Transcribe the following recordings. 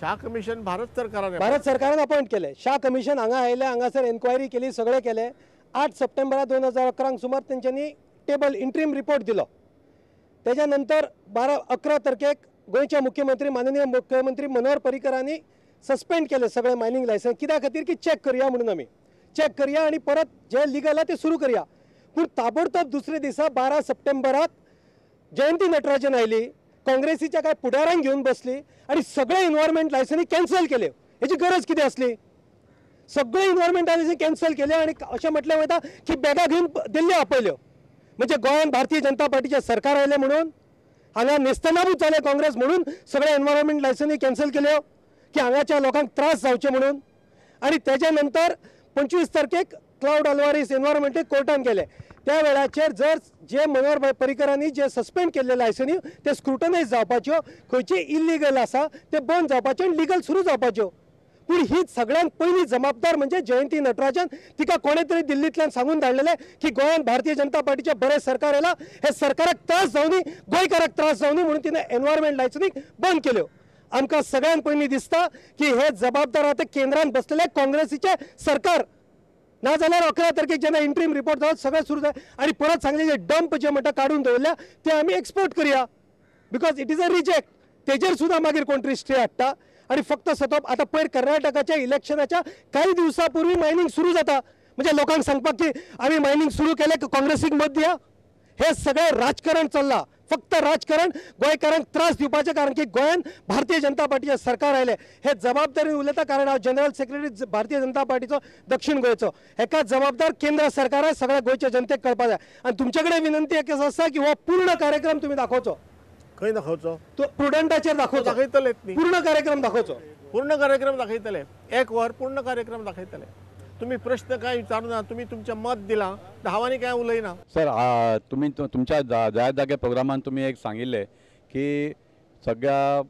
Shah commission Bharat सरकारान, भारत सरकारान appoint केलें. शाह कमिशन हांगा आयलें, हांगासर एन्क्वायरी केली, सगळें केलें. 8 सप्टेंबरा 2011 सुमार तेंच्यांनी टेबल इंट्रीम रिपोर्ट दिलो. तेज्या नंतर 11 तारखेक गोंयचे मुख्यमंत्री माननीय मुख्यमंत्री मनोहर पर्रीकरांनी सस्पेंड केले सगळे मायनिंग लायसन्स. कित्या खातीर की चॅक करया म्हणून, आमी चॅक करया आनी परत जे लिगल आहा ते सुरू करया. पूण ताबडतोब दुसरे दिसा 12 सप्टेंबराक जयंती नटराजन आयली, काँग्रेसीच्या काय फुडारांक घेवन बसली आनी सगळे इन्वायरमेंट लायसनी कॅन्सल केले. हेची गरज कितें आसली? सगळे इन्वायरमेंट लायसनी कॅन्सल केले आनी अशें म्हटलें वयता की बॅगां घेवन दिल्ली आपयल्यो. म्हणजे गोंयांत भारतीय जनता पार्टीचें सरकार आयलें म्हणून हांगा नेस्तनाबूत जालें काँग्रेस म्हणून सगळे एनवायरमेंट लायसनी कॅन्सल केल्यो की हांगाच्या लोकांक त्रास जावचे म्हणून. आनी तेज्या नंतर 25 तारखेक क्लावड अल्वारीस एनवायरमेंट कोर्टान गेले. त्या वेळाचेर जर जे मनोहर पर्रीकरांनी जे सस्पेंड केल्ले लायसनी ते स्क्रुटनायज जावपाच्यो, खंयचे इलिगल आसा ते बंद जावपाच्यो आनी लिगल सुरू जावपाच्यो. पूण ही सगळ्यांत पयली जबाबदार म्हणजे जयंती नटराजन. तिका कोणें तरी दिल्लींतल्यान सांगून धाडलेलें की गोंयांत भारतीय जनता पार्टीचें बरें सरकार आयलां, हे सरकाराक त्रास जावनी, गोंयकाराक त्रास जावनी म्हणून तिणें एनवायरमेंट लायसनी बंद केल्यो. आमकां सगळ्यांत पयलीं दिसता की हे जबाबदार आतां केंद्रांत बसलेले काँग्रेसीचें सरकार. नाजाल्यार 11 तारखेक जेन्ना इंट्रीम रिपोर्ट जालो सगळें सुरू जालें आनी परत सांगलें जे डंप जे म्हणटा काडून दवरल्या ते आमी एक्सपोर्ट करया because it is a reject. तेजेर सुद्दां मागीर कोण तरी स्टे हाडटा आनी फक्त सतोप. आतां पयर कर्नाटकाच्या इलेक्शनाच्या काही दिवसां पूर्वी मायनिंग सुरू जाता, म्हणजे लोकांक सांगपाक की आमी मायनिंग सुरू केलें काँग्रेसीक मत दिया. हे सगळें राजकारण चल्लां, फक्त राजकारण, गोंयकारांक त्रास दिवपाचें. कारण की गोंयांत भारतीय जनता पार्टीचें सरकार आयलें हे जबाबदारीन उलयता, कारण हांव जनरल सेक्रेटरी भारतीय जनता पार्टीचो दक्षिण गोंयचो. हेका जबाबदार केंद्र सरकार आहे, सगळ्या गोंयच्या जनतेक कळपा जाय. आनी तुमचे कडेन विनंती एक आसा की हो पूर्ण कार्यक्रम तुमी दाखोवचो. खंय दाखोवचो? तो प्रुडंटाचेर दाखोवचो. दाखयतलेच न्ही, पूर्ण कार्यक्रम दाखोवचो. पूर्ण कार्यक्रम दाखयतले, 1 वर पूर्ण कार्यक्रम दाखयतले. तुम्ही प्रश्न काय विचारू ना, तुम्ही तुमचें मत दिलां, हांव काय उलयना. सर, तुम्ही तुमच्या जाय जागे प्रोग्रामान तुम्ही एक सांगिल्लें की सगळ्या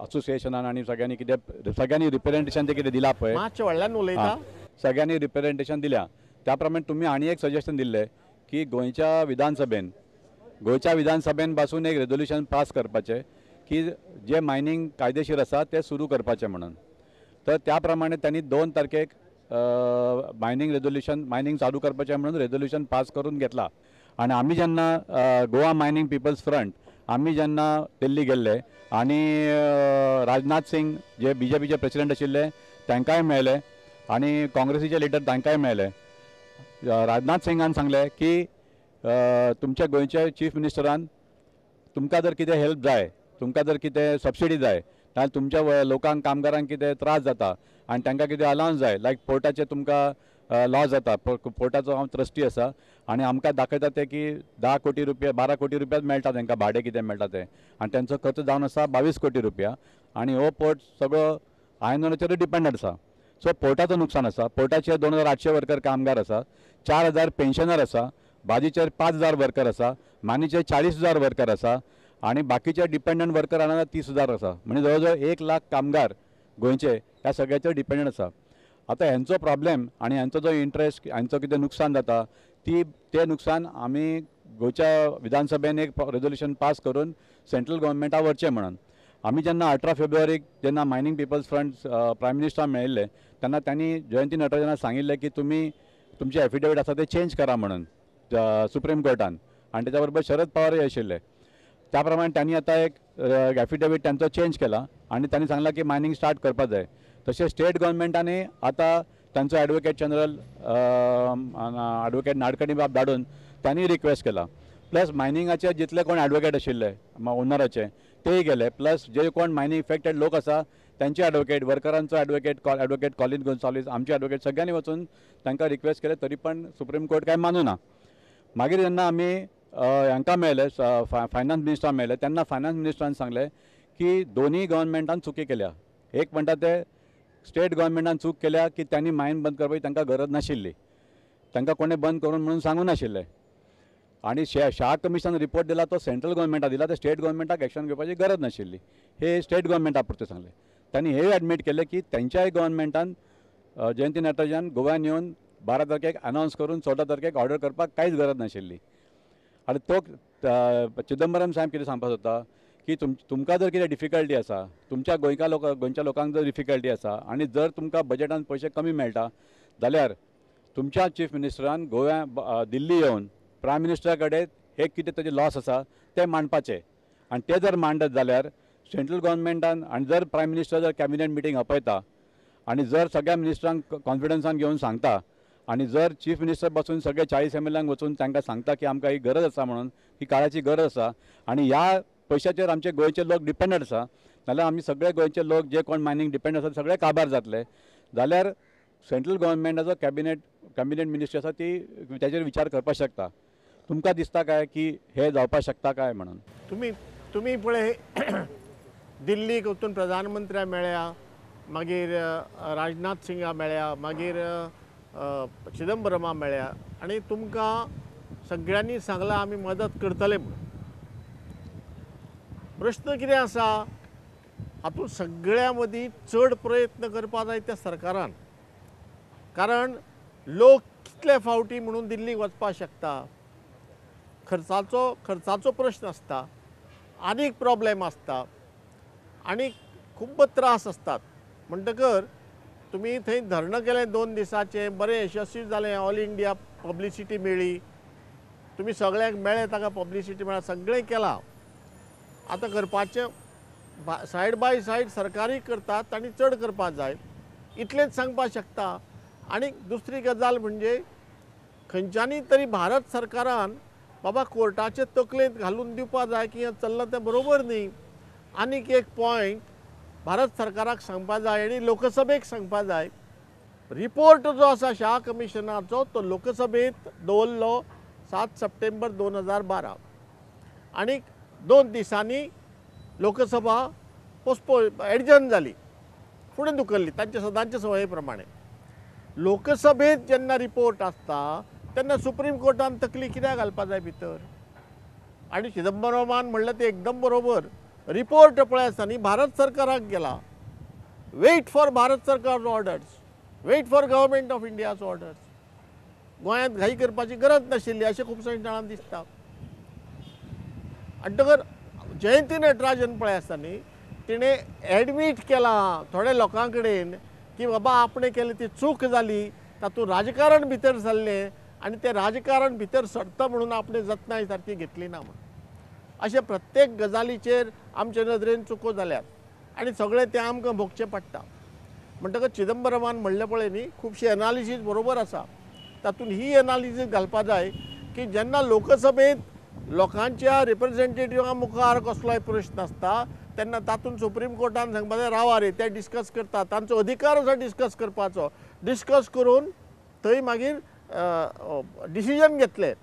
असोसिएशनान आनी सगळ्यांनी कितें सगळ्यांनी रिप्रेझेंटेशन तें कितें दिलां पळय, मातशें व्हडल्यान उलयता, सगळ्यांनी रिप्रेझेंटेशन दिल्या. त्या प्रमाणे तुम्ही आनी एक सजेशन दिल्लें की गोंयच्या विधानसभेन पासून एक रेजोल्युशन पास करपाचें की जे मायनिंग कायदेशीर आसा तें सुरू करपाचें म्हणून. तर त्या प्रमाणे त्यांनी 2 तारखेक मायनिंग रेजोल्युशन, मायनिंग चालू करपाचें म्हणून रेजोल्युशन पास करून घेतला. आनी आमी जेन्ना गोवा मायनिंग पिपल्स फ्रंट आमी जेन्ना दिल्ली गेल्ले आनी राजनाथ सिंग जे बीजेपीचे प्रेसिडेंट आशिल्ले तांकांय मेळ्ळे आनी काँग्रेसीचे लिडर तांकांय मेळ्ळे. राजनाथ सिंगान सांगलें की तुमच्या गोंयच्या चीफ मिनिस्टरान तुमकां जर कितें हेल्प जाय, तुमकां जर कितें सबसिडी जाय, नाजाल्यार तुमच्या लोकांक कामगारांक कितें त्रास जाता आनी तांकां कितें अलावन्स जाय, लायक पोर्टाचें तुमकां लॉस जाता, पोर्टाचो हांव ट्रस्टी आसा आनी आमकां दाखयता ते की 10 कोटी रुपया 12 कोटी रुपयाच मेळटा तांकां भाडें कितें मेळटा तें, आनी तांचो खर्च जावन आसा 22 कोटी रुपया आनी हो पोर्ट सगळो आयनोराचेरूय डिपेंडंट आसा. सो पोर्टाचो नुकसान आसा. पोर्टाचेर 2800 वर्कर कामगार आसा, 4000 पेन्शनर आसा, भाजीचेर 5000 वर्कर आसा, मानीचेर 40,000 वर्कर आसा आनी बाकीचे डिपेंडंट वर्कर हांगा 30,000 आसा. म्हणजे जवळ जवळ 1 लाख कामगार गोंयचे ह्या सगळ्याचेर डिपेंडंट आसा. आतां हेंचो प्रॉब्लेम आनी हेंचो जो इंट्रस्ट, हेंचो कितें नुकसान जाता ती तें नुकसान आमी गोंयच्या विधानसभेन एक रेजोल्युशन पास करून सेंट्रल गव्हर्मेंटाक व्हरचें म्हणून. आमी जेन्ना 18 फेब्रुवारीक जेन्ना मायनिंग पिपल्स फ्रंट प्रायम मिनिस्टराक मेळिल्ले तेन्ना तांणी जयंती नटराजनाक सांगिल्लें की तुमी तुमचे एफिडेवीट आसा ते चेंज करा म्हणून सुप्रीम कोर्टान, आनी तेच्या बरोबर शरद पवारय आशिल्ले. त्या प्रमाणे त्यांनी आतां एक एफिडेवीट तांचो चेंज केला आनी तांणी सांगलां की मायनिंग स्टार्ट करपाक जाय. तशें स्टेट गव्हर्मेंटांनी आतां तांचो एडवोकेट जनरल एडवोकेट नाडकर्णी बाब धाडून तांणी रिक्वेस्ट केला. प्लस मायनिंगाचे जितले कोण एडवोकेट आशिल्ले ओनराचे तेय गेले, प्लस जे कोण मायनिंग इफेक्टेड लोक आसा तांचे एडवोकेट, वर्करांचो एडवोकेट, एडवोकेट कॉलिन गोन्साल्वीस, आमचे एडवोकेट सगळ्यांनी वचून तांकां रिक्वेस्ट केले, तरी पण सुप्रीम कोर्ट काय मानू ना. मागीर जेन्ना आमी हांकां मेळ्ळे, फायनान्स मिनिस्टराक मेळ्ळे, तेन्ना फायनान्स मिनिस्टरान सांगलें की दोनूय गव्हर्मेंटान चुकी केल्या. एक म्हणटा ते स्टेट गव्हर्मेंटान चूक केल्या की त्यांनी मायन बंद करपाची तांकां गरज नाशिल्ली, तांकां कोणें बंद करून म्हणून सांगूं नाशिल्लें. आनी शाह कमिशन रिपोर्ट दिला तो सेंट्रल गव्हर्मेंटाक दिला, ते स्टेट गव्हर्मेंटाक एक्शन घेवपाची गरज नाशिल्ली, हे स्टेट गव्हर्मेंटा पुरतें सांगलें. तांणी हेय एडमीट केलें की तेंच्याय गव्हर्मेंटान जयंती नटराजन गोव्यान येवन 12 तारखेक अनावन्स करून 14 तारखेक ऑर्डर करपाक कांयच गरज नाशिल्ली. आनी तो चिदंबरम साहेब कितें सांगपाक सोदता की तुमकां जर कितें डिफिकल्टी आसा, तुमच्या गोंयच्या लोकांक जर डिफिकल्टी आसा आनी जर तुमकां बजेटान पयशे कमी मेळटा जाल्यार तुमच्या चीफ मिनिस्टरान गोव्या दिल्ली येवन प्रायम मिनिस्टरा कडेन हे कितें ताजे लॉस आसा ते मांडपाचे आनी ते जर मांडत जाल्यार सेंट्रल गव्हर्मेंटान आनी जर प्रायम मिनिस्टर जर कॅबिनेट मिटींग आपयता आनी जर सगळ्या मिनिस्टरांक कॉन्फिडन्सान घेवन सांगता आनी जर चीफ मिनिस्टर बसून सगळे 40 एम एल एंक वचून तांकां सांगता की आमकां ही गरज आसा म्हणून, ही काळाची गरज आसा आनी ह्या पयशाचेर आमचे गोंयचे लोक डिपेंडंट आसा, नाल्यार आमी सगळे गोंयचे लोक जे कोण मायनींग डिपेंड आसा सगळे काबार जातले, जाल्यार सेंट्रल गव्हर्मेंटाचो कॅबिनेट मिनिस्ट्री आसा ती ताचेर विचार करपाक शकता. तुमकां दिसता काय की हे जावपाक शकता काय म्हणून? तुमी पळय दिल्लीक वचून प्रधानमंत्र्या मेळ्या, मागीर राजनाथ सिंगा मेळ्या, मागीर चिदंबरमा मेळ्या आनी तुमकां सगळ्यांनी सांगलां आमी मदत करतले म्हणून. प्रश्न कितें आसा, हातूंत सगळ्यां मदीं चड प्रयत्न करपाक जाय त्या सरकारान, कारण लोक कितले फावटी म्हणून दिल्लीक वचपाक शकता, खर्चाचो प्रश्न आसता, आनीक प्रॉब्लेम आसता आनी खूब त्रास आसतात. म्हणटकर तुमी थंय धरणं केलें 2 दिसाचें, बरें यशस्वी जालें, ऑल इंडिया पब्लिसिटी मेळ्ळी, तुमी सगळ्यांक मेळ्ळें, ताका पब्लिसिटी मेळ्ळा, सगळें केलां. आतां करपाचें सायड बाय सायड सरकारूय करतात, तांणी चड करपाक जाय इतलेंच सांगपाक शकता. आनी दुसरी गजाल म्हणजे खंयच्यांनी तरी भारत सरकारान बाबा कोर्टाचे तकलेंत घालून दिवपाक जाय की हें चल्लां तें बरोबर न्ही. आनीक एक पॉयंट भारत सरकाराक सांगपाक जाय आनी लोकसभेक सांगपाक जाय, रिपोर्ट जो आसा शाह कमिशनाचो तो लोकसभेंत दवरलो 7 सप्टेंबर 2012 आनी 2 दिसांनी लोकसभा एडजर्न जाली, फुडें धुकल्ली तांच्या सदांचे संवये प्रमाणे. लोकसभेंत जेन्ना रिपोर्ट आसता तेन्ना सुप्रीम कोर्टान तकली कित्याक घालपाक जाय भितर? आनी चिदंबरमान म्हणलें तें एकदम बरोबर, रिपोर्ट पळय आसता न्ही भारत सरकाराक गेला, wait for Bharat सरकार orders, wait for government of India's orders. गोंयांत घाई करपाची गरज नाशिल्ली अशें खुबश्या जाणांक दिसता. म्हणटकर जयंती नटराजन पळय आसता न्ही, तिणें एडमीट केलां थोड्या लोकां कडेन की बाबा आपणें केली ती चूक जाली, तातूंत राजकारण भितर सरलें आनी तें राजकारण भितर सरता म्हणून आपणें जतनाय सारकी घेतली ना म्हणून. अशें प्रत्येक गजालीचेर आमचे नदरेन चुको जाल्यात आनी सगळें तें आमकां भोगचें पडटा. म्हणटकच चिदंबरमान म्हणलें पळय न्ही, खुबशी एनालिसीस बरोबर आसा, तातूंत ही एनालिसीस घालपा जाय की जेन्ना लोकसभेंत लोकांच्या रिप्रेझेंटेटिव्हा मुखार कसलोय प्रश्न आसता तेन्ना तातूंत सुप्रीम कोर्टान सांगपा जाय रावा रे, ते डिस्कस करता, तांचो अधिकार आसा डिस्कस करपाचो, डिस्कस करून थंय मागीर डिसिजन घेतले,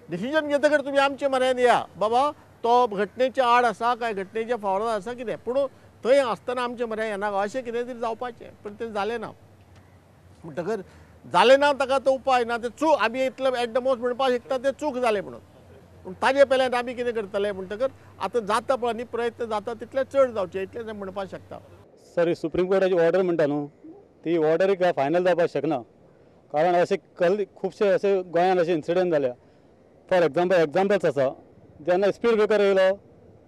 डिसिजन घेतकर तुमी आमचे म्हऱ्यान या बाबा तो घटनेच्या आड आसा काय घटनेच्या फावरान आसा कितें, पूण थंय आसतना आमचे म्हऱ्यान येना अशें कितें तरी जावपाचें, पूण तें जालें ना. म्हणटकर जालें ना ताका तो उपाय ना, तें चूक आमी इतलें एट the most म्हणपाक शकता तें चूक जालें म्हणून, पूण ताजे पेल्यान आमी कितें करतले? म्हणटकर आतां जाता पळय न्ही प्रयत्न जाता तितले चड जावचे इतलें म्हणपाक शकता. सर, सुप्रीम कोर्टाची ऑर्डर म्हणटा न्हू ती ऑर्डर फायनल जावपाक शकना, कारण अशे खुबशे अशे गोंयांत अशे इन्सिडंट जाल्या. फॉर एग्जाम्पल्स आसा, जेन्ना स्पीड ब्रेकर येयलो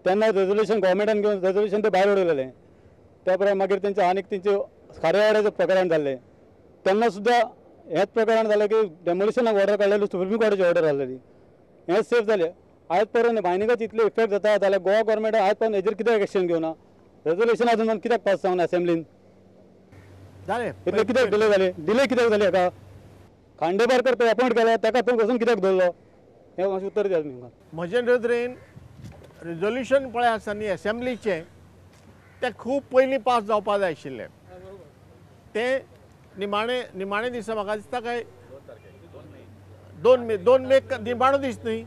तेन्ना रेजोल्युशन गव्हर्मेंटान घेवन रेजोल्युशन ते भायर उडयलेलें, त्या प्रमाणे मागीर तेंचे आनीक तेंचे खारेवाड्याचें प्रकरण जाल्लें तेन्ना सुद्दां हेंच प्रकरण जालें की डेमोलिशनाक ऑर्डर काडलेली, सुप्रीम कोर्टाची ऑर्डर आसलेली, हें सेफ जालें. आयज पर्यंत मायनिंगाचे इतले इफेक्ट जाता जाल्यार गोवा गव्हर्मेंट आयज पर्यंत हेजेर कित्याक एक्शन घेवना? रेजोल्युशन अजून कित्याक पास जावना असेंब्लीन? जालें इतले कित्याक डिले जाले? डिले कित्याक जाली हाका? खांडेपारकर तो अपॉयंट केला ताका तो वचून कित्याक दवरलो? हें मातशें उत्तर दियात तुमी. म्हजे नदरेन रेजोल्युशन पळय आसा न्ही एसेंब्लीचें तें खूब पयलीं पास जावपाक जाय आशिल्लें, तें निमाणे दिसा म्हाका दिसता काय 2 मे निमाणो दीस न्ही,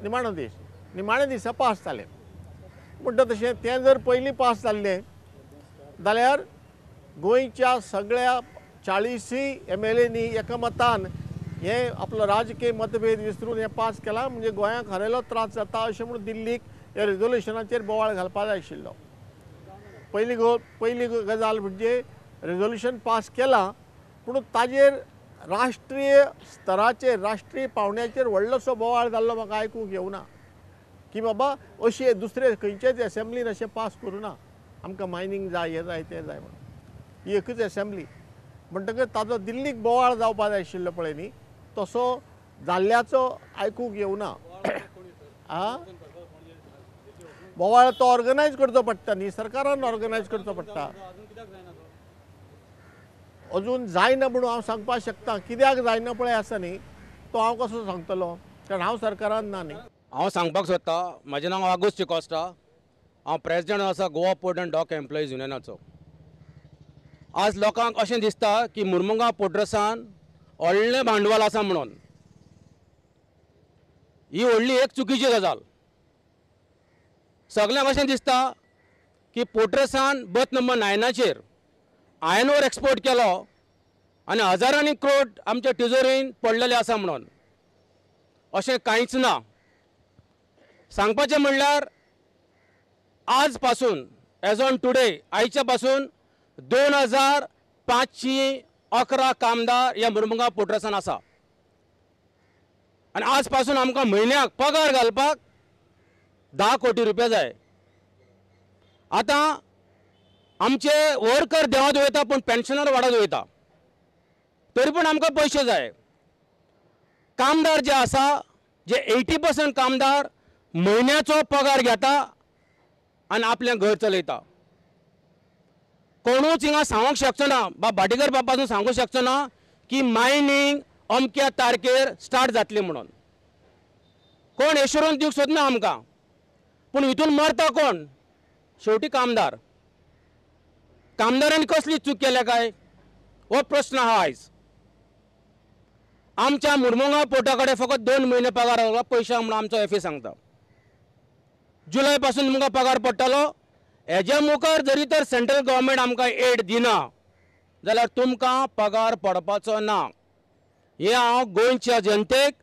निमाणो दीस, निमाणे दिसा पास जालें. म्हणटा तशें तें जर पयलीं पास जाल्लें जाल्यार गोंयच्या सगळ्या 40 एम एल एनी एकमतान हे आपलो राजकीय मतभेद विसरून हें पास केलां, म्हणजे गोंयांक खरेलो त्रास जाता अशें म्हणून दिल्लीक ह्या रेजोल्युशनाचेर बोवाळ घालपाक जाय आशिल्लो. पयली गजाल म्हणजे रेजोल्युशन पास केलां पूण ताजेर राष्ट्रीय स्तराचेर राष्ट्रीय पावंड्याचेर व्हडलोसो बोवाळ जाल्लो म्हाका आयकूंक येवना. की बाबा अशें दुसरे खंयचेच एसेंब्लीन अशें पास करूं ना, आमकां मायनींग जाय, हें जाय, तें जाय म्हणून. ही एकूच एसेंब्ली म्हणटकच ताजो दिल्लीक बोवाळ जावपा जाय आशिल्लो पळय न्ही, तसो जाल्ल्याचो आयकूंक येवना. आ बोवाळ तो ऑर्गनायज करचो पडटा न्ही, सरकारान ऑर्गनायज करचो पडटा. अजून जायना म्हणून हांव सांगपाक शकता, कित्याक जायना पळय आसा न्ही तो हांव कसो सांगतलो, कारण हांव सरकारान ना न्ही. हांव सांगपाक सोदता, म्हजें नांव आगोस्त डिकॉस्टा, हांव प्रेजिडेंट आसा Goa port and dock employees युनियनाचो. आज लोकांक अशें दिसता की मुरमुगांव पोर्ट्रसान व्हडलें भांडवल आसा म्हणून, ही व्हडली एक चुकीची गजाल. सगल्यांक अशें दिसता की पोर्ट्रसान बर्थ नंबर 9चेर आयर्न ओर एक्सपोर्ट केलो आनी हजारांनी क्रोड आमच्या तिजोरीन पडलेले आसा म्हणून, अशें कांयच ना. सांगपाचें म्हणल्यार आज पासून एज ऑन टुडे आयच्या पासून 2511 कामदार ह्या मुरमुगांव पोर्ट्रसान आसा आनी आज पासून आमकां म्हयन्याक पगार घालपाक 10 कोटी रुपया जाय. आतां आमचे वर्कर देंवत वयता पूण पेन्शनर वाडत वयता, तरी पूण आमकां पयशे जाय. कामदार जे आसा, जे 80% कामदार म्हयन्याचो पगार घेता आनी आपलें घर चलयता. कोणूच हिंगा सांगूंक शकचो ना, बा भाटीकर बापासून सांगूंक शकचो ना की मायनींग अमक्या तारखेर स्टार्ट जातली म्हणून. कोण एश्योरन्स दिवंक सोदना आमकां, पूण हितून मरता कोण? शेवटी कामदार. कामदारांनी कसली चूक केल्या काय हो प्रश्न आहा आयज. आमच्या मुरमुगांव पोर्टा कडेन फकत 2 म्हयने पगार पयशे म्हणून आमचो एफए सांगता. जुलय पासून तुमकां पगार पडटलो, हेज्या मुखार जरी तर सेंट्रल गव्हर्मेंट आमकां एड दिना जाल्यार तुमकां पगार पडपाचो ना. हें हांव गोंयच्या जनतेक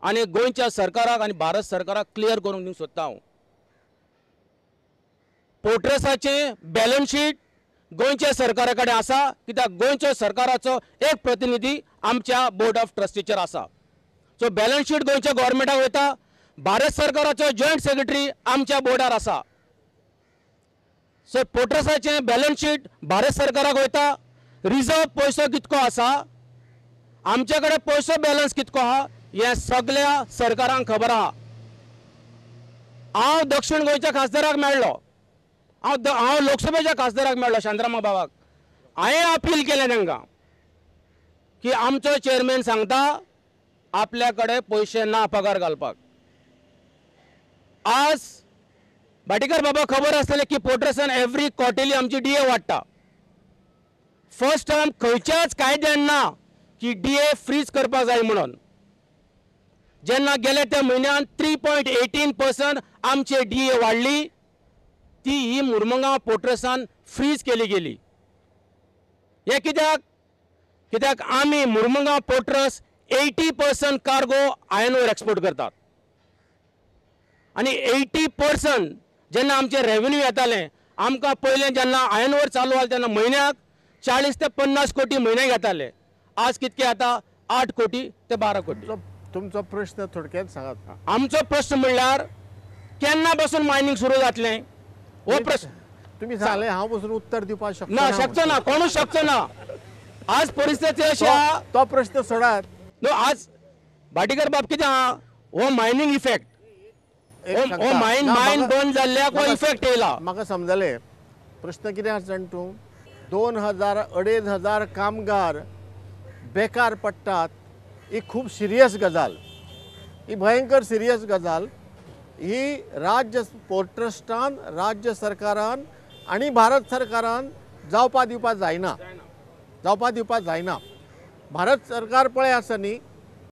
आनी गोंयच्या सरकाराक आनी भारत सरकाराक क्लियर करूंक दिवंक सोदता. हांव पोर्ट्रसाचें बॅलन्स शीट गोंयच्या सरकारा कडेन आसा, कित्याक गोंयच्या सरकाराचो एक प्रतिनिधी आमच्या बोर्ड ऑफ ट्रस्टीचेर आसा. सो बॅलन्स शीट गोंयच्या गव्हर्मेंटाक वयता, भारत सरकाराचो जॉयंट सेक्रेटरी आमच्या बोर्डार आसा. सो पोर्ट्रसाचें बॅलन्स शीट भारत सरकाराक वयता, रिजर्व पयसो कितको आसा, आमचे कडेन पयसो बॅलन्स कितको आहा हें सगळ्या सरकारांक खबर आहा. हांव दक्षिण गोंयच्या खासदाराक मेळ्ळो, हांव लोकसभेच्या खासदाराक मेळ्ळो शांतरामा बाबाक. हांवें अपील केलें तांकां की आमचो चेअरमॅन सांगता आपल्या कडेन पयशे ना पगार घालपाक. आज भाटीकर बाबा खबर आसतलें की पोर्ट्रसान एवरी क्वॉर्टरली आमची डीए वाडटा. फर्स्ट टायम खंयच्याच कायद्यान ना की डीए फ्रीज करपाक जाय म्हणून. जेन्ना गेले त्या म्हयन्यान 3.18% आमचे डीए वाडली, ती ही मुरमुगांव पोर्ट्रसान फ्रीज केली गेली. हें कित्याक? कित्याक आमी Mormugao port trust 80% cargo iron ore export करतात आनी 80% जेन्ना आमचें रेवेन्यू येतालें आमकां पयलें जेन्ना आयर्न ओर चालू जालें तेन्ना म्हयन्याक 40 ते 50 कोटी म्हयन्याक येताले. आज कितके येता? 8 कोटी ते 12 कोटी. तुमचो प्रश्न थोडक्यात सांगात. आमचो प्रश्न म्हणल्यार केन्ना पासून मायनींग सुरू जातलें हो प्रश्न. तुमी सांगलें हांव पसून उत्तर दिवपाक शकना. ना, शकचो ना, कोणूच शकचो ना. आज परिस्थिती अशी आहा. तो प्रश्न सोडात. न्हू, आज भाटीकर बाब कितें आहा, हो मायनींग इफेक्ट, हो मायन मायन बंद जाल्ल्याक हो इफेक्ट येयला. म्हाका समजलें प्रश्न कितें आसा जाण तूं, 2000 2500 कामगार बेकार पडटात, ही खूब सिरियस गजाल, ही भयंकर सिरियस गजाल. ही राज्य पोर्ट ट्रस्टान, राज्य सरकारान आनी भारत सरकारान जावपा दिवपा जायना, जावपा दिवपा जायना. भारत सरकार पळय आसा न्ही,